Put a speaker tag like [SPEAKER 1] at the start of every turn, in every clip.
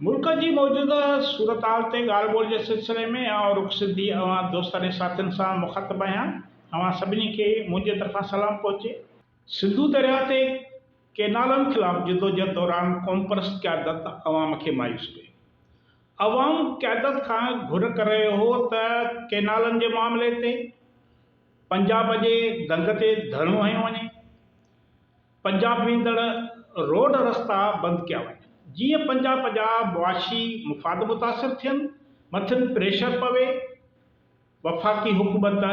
[SPEAKER 1] ملڪ جي موجوده صورتحال تي ڳالهه ٻولهه جي سلسلي ۾ آئون رخ سنڌي اوهان دوستن ۽ ساٿين سان مخاطب آهيان. اوهان سڀني کي منهنجي طرفان سلام پهچي. سنڌو درياهه تي ڪينالن خلاف جدوجهد دوران قومپرست قيادت عوام کي مايوس ڪيو. عوام قيادت کان گهر ڪري رهيو هو ته ڪينالن جي معاملي تي پنجاب جي دنگ تي ڌرڻو هنيو وڃي. پنجاب ويندڙ روڊ رستا بند ڪيا وڃن جيئن پنجاب جا معاشي مفاد متاثر ٿين، مٿن پريشر پوي، وفاقي حڪومت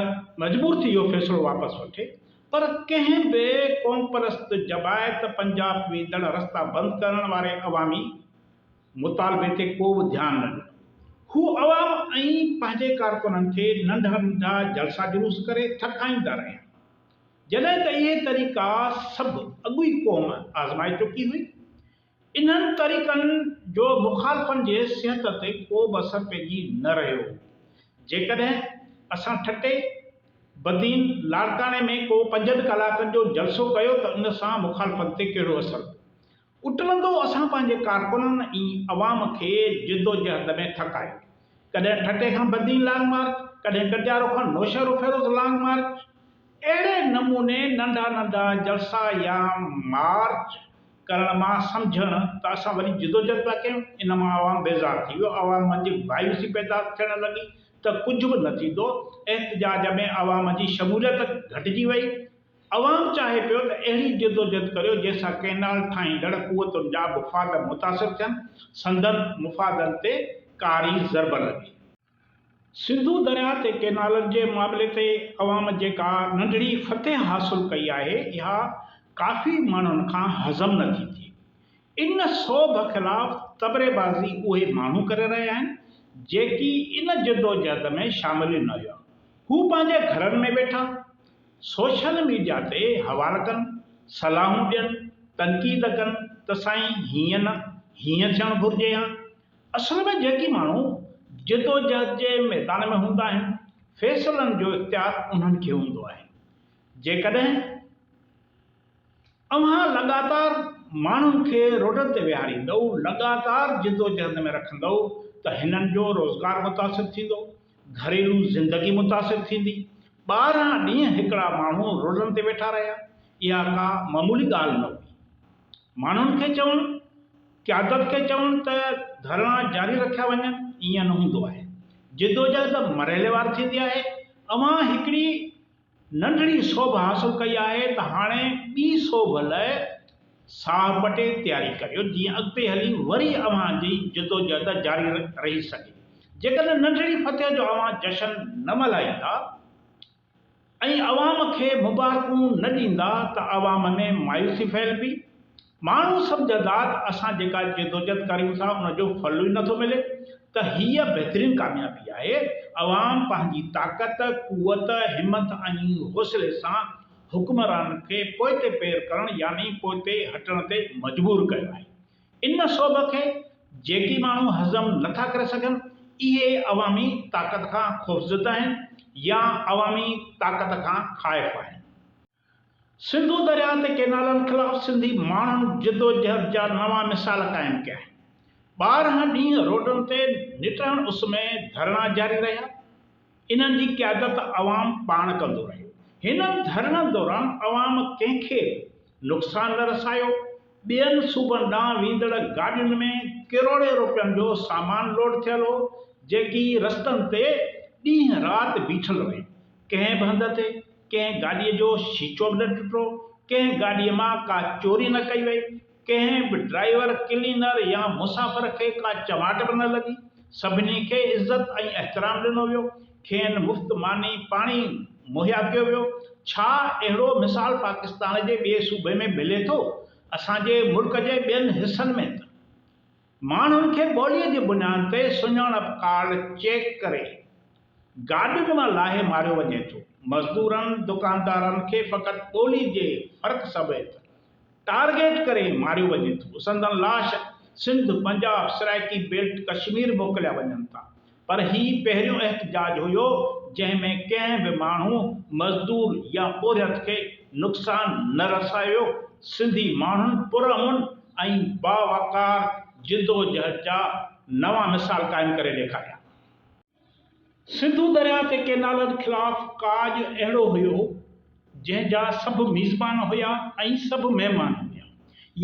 [SPEAKER 1] مجبور ٿي اهو فيصلو واپس وٺي پر ڪنهن به قومپرست جماعت پنجاب ويندڙ رستا بند ڪرڻ واري عوامي مطالبي تي ڪو به ڌيان نه ڏنو. هو عوام ۽ پنهنجي ڪارڪنن کي ننڍا ننڍا جلسا جلوس ڪري ٿڪائيندا رهيا. جڏهن ته اهي طريقا سڀ اڳ ئي قوم آزمائي چڪي هئي. انهن طريقن جو مخالفن جي صحت تي ڪو به اثر پئجي نه رهيو هو. جيڪڏهن اسان ٺٽي، بدين، لاڙڪاڻي ۾ ڪو پنجن ڪلاڪن جو جلسو ڪيو ته ان سان مخالفن تي ڪهڙو اثر پيو؟ اٽلندو اسان پنهنجي ڪارڪنن ۽ عوام کي جدوجهد ۾ ٿڪايو. ڪڏهن ٺٽي کان بدين لانگ مارچ، ڪڏهن ڪٽيارو کان نوشهروفيروز لانگ مارچ، اهڙي نموني ننڍا ننڍا جلسا يا مارچ ڪرڻ مان سمجهڻ ته اسان وڏي جدوجهد پيا ڪيون، ان مان عوام بيزار ٿي ويو، عوام منجهه مايوسي پيدا ٿيڻ لڳي ته ڪجهه به نه ٿيندو، احتجاج ۾ عوام جي شموليت گهٽجي وئي، عوام چاهي پيو ته اهڙي جدوجهد ڪريو جنهن سان ڪئنال ٺاهيندڙ قوتن جا مفاد متاثر ٿين، سندن مفادن تي ڪاري ضرب لڳي. سنڌو درياهه تي ڪئنالن جي معاملي تي عوام جيڪا ننڍڙي فتح حاصل ڪئي آهي اها ڪافي ماڻهن کان هضم نه ٿي ٿئي. ان سوڀ خلاف تبري بازي اهي ماڻهو ڪري رهيا آهن، جيڪي ان جدوجهد ۾ شامل ئي نه هيا. هو پنهنجي گهرن ۾ ويٺا سوشل ميڊيا تي حوال ڪن، صلاحون ڏين، تنقيد ڪن ته سائين هيئن نه هيئن ٿيڻ گهرجي ها. اصل ۾ جيڪي ماڻهو جدوجهد جي ميدان ۾ هوندا آهن، فيصلن جو اختيار انهن کي هوندو آهي. جيڪڏهن. اوهان لڳاتار ماڻهن کي روڊن تي ويهاريندؤ، لڳاتار جدوجهد ۾ رکندؤ ته هنن جو روزگار متاثر ٿيندو، گهريلو زندگي متاثر ٿيندي. 12 ڏينهن هڪڙا ماڻهو روڊن تي ويٺا رهيا، اها ڪا معمولي ڳالهه نه هئي. ماڻهن کي چوڻ، قيادت کي چوڻ ته ڌرڻا جاري رکيا وڃن، ائين نه هوندو آهي. جدوجهد مرحليوار ٿيندي آهي. اوهان هڪڙي ننڍڙي سوڀ حاصل ڪئي آهي ته هاڻي ٻي سوڀ لئه ساهه پٽي تياري ڪريو جيئن اڳتي هلي وري اوهان جي جدوجهد جاري رهي سگهي. جيڪڏهن ننڍڙي فتح جو اوهان جشن نه ملهائيندا ۽ عوام کي مبارڪون نه ڏيندا ته عوام ۾ مايوسي ڦهلبي ماڻهو سمجهندا ته اسان جيڪا جدوجھد ڪريون ٿا ان جو ڦل ئي نٿو ملي ته هيء بهترين ڪاميابي آهي. عوام پنهنجي طاقت، قوت، همت ۽ حوصلي سان حڪمرانن کي پوئتي پير ڪرڻ يعني پوئتي هٽڻ تي مجبور ڪيو آهي. ان سوڀ کي جيڪي ماڻهو هضم نٿا ڪري سگهن، اهي عوامي طاقت کان خوفزده آهن يا عوامي طاقت کان خائف آهن. سنڌو درياهه تي ڪئنالن خلاف سنڌي ماڻهن جدوجهد جا نوان مثال قائم ڪيا آهن. 12 ڏينهن روڊن تي نٽهڻ اس ۾ ڌرڻا جاري رهيا. انهن جي قيادت عوام پاڻ ڪندو رهيو. هنن ڌرڻن دوران عوام ڪنهن کي به نقصان نه رسايو. ٻين صوبن ڏانهن ويندڙ گاڏين ۾ ڪروڙين روپين جو سامان لوڊ ٿيل هو، جيڪي رستن تي ڏينهن رات بيٺل رهيون. ڪنهن به هنڌ تي ڪنهن گاڏيء جو شيشو به نه ٽٽو، ڪنهن گاڏيء مان ڪا چوري نه ڪئي وئي، ڪنهن به ڊرائيور، ڪلينر يا مسافر کي ڪا چماٽ به نه لڳي، سڀني کي عزت ۽ احترام ڏنو ويو، کين مفت ماني پاڻي مهيا ڪيو ويو. ڇا اهڙو مثال پاڪستان جي ٻئي صوبي ۾ ملي ٿو؟ اسان جي ملڪ جي ٻين حصن ۾ ته ماڻهن کي ٻوليء جي بنياد تي سڃاڻپ ڪارڊ چيڪ ڪري گاڏين مان لاهي ماريو وڃي ٿو. مزدورن، دڪاندارن کي فقط ٻولي جي فرق سبب ٽارگيٽ ڪري ماريو وڃي ٿو. سندن لاش سنڌ، پنجاب، سرائيڪي بيلٽ، ڪشمير موڪليا وڃن ٿا. پر هي پهريون احتجاج هيو جنهن ۾ ڪنهن به ماڻهو، مزدور يا پورهيت کي نقصان نه رسايو. سنڌي ماڻهن پرامن ۽ باوقار جدوجهد جا نوان مثال قائم ڪري ڏيکاريا. سنڌو درياء تي ڪئنالن خلاف ڪاڄ اهڙو هيو، جنهن جا سڀ ميزبان هيا ۽ سڀ مهمان هيا.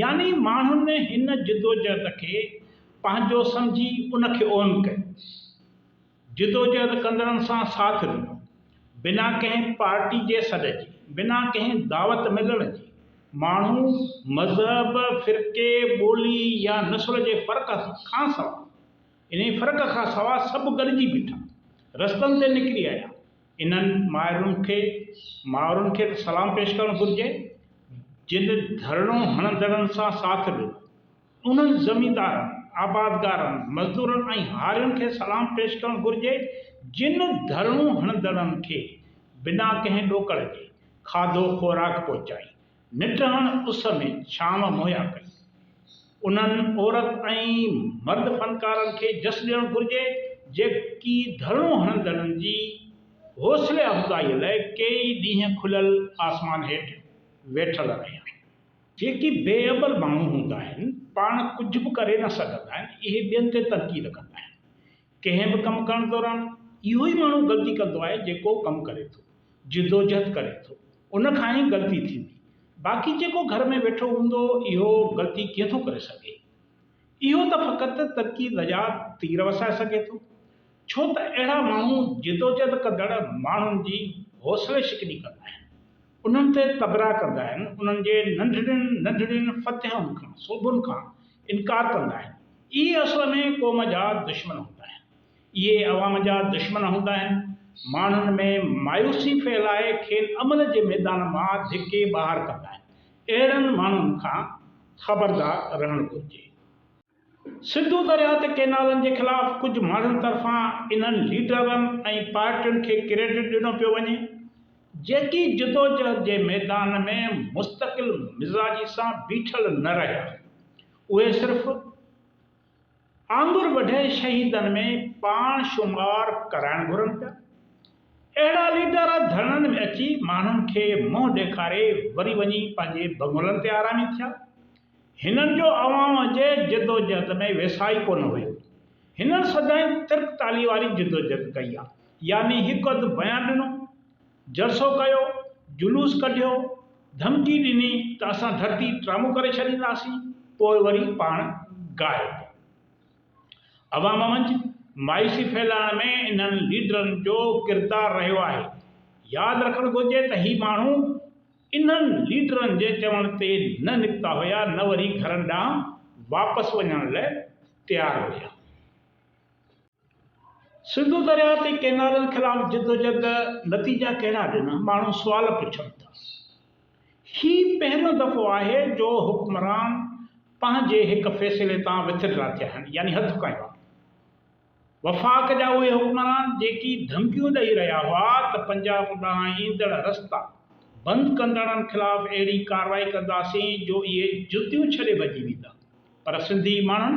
[SPEAKER 1] يعني ماڻهن هن جدوجهد کي پنهنجو سمجهي ان کي اون ڪيو. جدوجهد ڪندڙن سان ساٿ ڏنو. بنا ڪنهن پارٽي جي سڏ جي، بنا ڪنهن دعوت ملڻ جي، ماڻهو مذهب، فرقي، ٻولي يا نسل جي فرق کانسواء انهيء فرق کان سوا سڀ گڏجي بيٺا. رستن تي نڪري آيا. انهن مائرن کي مائرن کي ته سلام پيش ڪرڻ گهرجي، جن ڌرڻو هڻندڙن سان ساٿ ڏنو. انهن زميندارن، آبادگارن، مزدورن ۽ هارين کي سلام پيش ڪرڻ گهرجي، جن ڌرڻو هڻندڙن کي بنا ڪنهن ڏوڪڙ جي کاڌو خوراڪ پهچائي. نٽهڻ اس ۾ ڇانو مهيا ڪئي. انهن عورت ۽ مرد فنڪارن کي جس ڏيڻ گهرجي، جيڪي ڌرڻو هڻندڙن جي حوصلي افزائيء لئه ڪيئي ڏينهن کليل آسمان هيٺ ويٺل رهيا. جيڪي بي عمل ماڻهو هوندا آهن، پاڻ ڪجهه به ڪري نه سگهندا آهن، اهي ٻين تي تنقيد ڪندا آهن. ڪنهن به ڪم ڪرڻ دوران اهو ئي ماڻهو غلطي ڪندو آهي، جيڪو ڪم ڪري ٿو. جدوجھد ڪري ٿو ان کان ئي غلطي ٿيندي باقي جيڪو گھر ۾ ويٺو هوندو اهو غلطي ڪيئن ٿو ڪري سگھي اهو ته فقط تنقيد جا تير وسائي سگھي ٿو ڇو ته اهڙا ماڻهو جدوجھد ڪندڙ ماڻهن جي حوصلي شڪني ڪندا آهن انهن تي تبرا ڪندا آهن انهن جي ننڍڙين ننڍڙين فتحن کان سوڀن کان انڪار ڪندا آهن اهي اصل ۾ قوم جا دشمن هوندا آهن. اهي عوام جا دشمن هوندا آهن، ماڻهن ۾ مايوسي ڦهلائي کين عمل جي ميدان مان ڌڪي ٻاهر ڪندا آهن. اهڙن ماڻهن کان خبردار رهڻ گهرجي. سنڌو درياء تي ڪئنالن جي خلاف ڪجهه ماڻهن طرفان انهن ليڊرن ۽ پارٽين کي ڪريڊٽ ڏنو پيو وڃي، جيڪي جدوجهد جي ميدان ۾ مستقل مزاجي سان بيٺل نه رهيا، اهي صرف. آڱر وڍي شهيدن ۾ پاڻ شمار ڪرائڻ گهرن پيا. اهڙا ليڊر ڌرڻن ۾ اچي ماڻهن کي منهن ڏيکاري وري وڃي پنهنجي بنگلن تي آرامي ٿيا. هنن جو عوام جي جدوجهد ۾ ويساهه ئي ڪونه هيو. هنن سدائين ترڪ تالي واري جدوجهد ڪئي آ. يعني هڪ اڌ بيان ڏنو، جلسو ڪيو، جلوس ڪڍيو، ڌمڪي ڏني ته اسان ڌرتي ٽرامو ڪري ڇڏينداسين، پوء وري پاڻ غائب. عوام منجهه مايوسي ڦهلائڻ ۾ انهن ليڊرن جو ڪردار رهيو آهي. ياد رکڻ گهرجي ته هي ماڻهو انهن ليڊرن جي چوڻ تي نه نڪتا هيا نه وري گهرن ڏانهن واپس وڃڻ لئه تيار هيا. سنڌو درياء تي ڪئنالن خلاف جدوجھد نتيجا ڪهڙا ڏنا؟ ماڻهو سوال پڇن ٿا. هي پهريون دفعو آهي جو حڪمران پنهنجي هڪ فيصلي تان وٿڊرا ٿيا آهن يعني هٿ کنيو آهي. وفاق جا اهي حڪمران جيڪي ڌمڪيون ڏئي رهيا هئا ته پنجاب ڏانهن ايندڙ رستا بند ڪندڙن خلاف اهڙي ڪارروائي ڪنداسين جو اهي جتيون ڇڏي ڀڄي ويندا پر سنڌي ماڻهن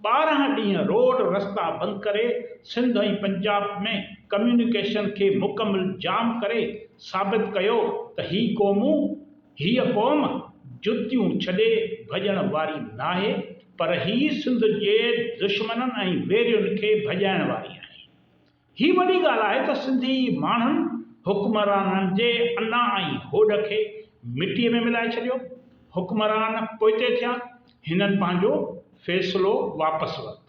[SPEAKER 1] 12 ڏينهن روڊ رستا بند ڪري سنڌ ۽ پنجاب ۾ ڪميونيڪيشن کي مڪمل جام ڪري ثابت ڪيو ته هي قومون هيء قوم جتيون ڇڏي ڀڄڻ واري ناهي پر هي سنڌ جي دشمنن ۽ ويرين کي ڀڄائڻ واري آهي. هي وڏي ڳالهه آهي ته سنڌي ماڻهن حڪمرانن جي انا ۽ هوڏ کي مٽيء ۾ ملائي ڇڏيو. حڪمران پوئتي ٿيا، هنن پنهنجو فيصلو واپس ورتو.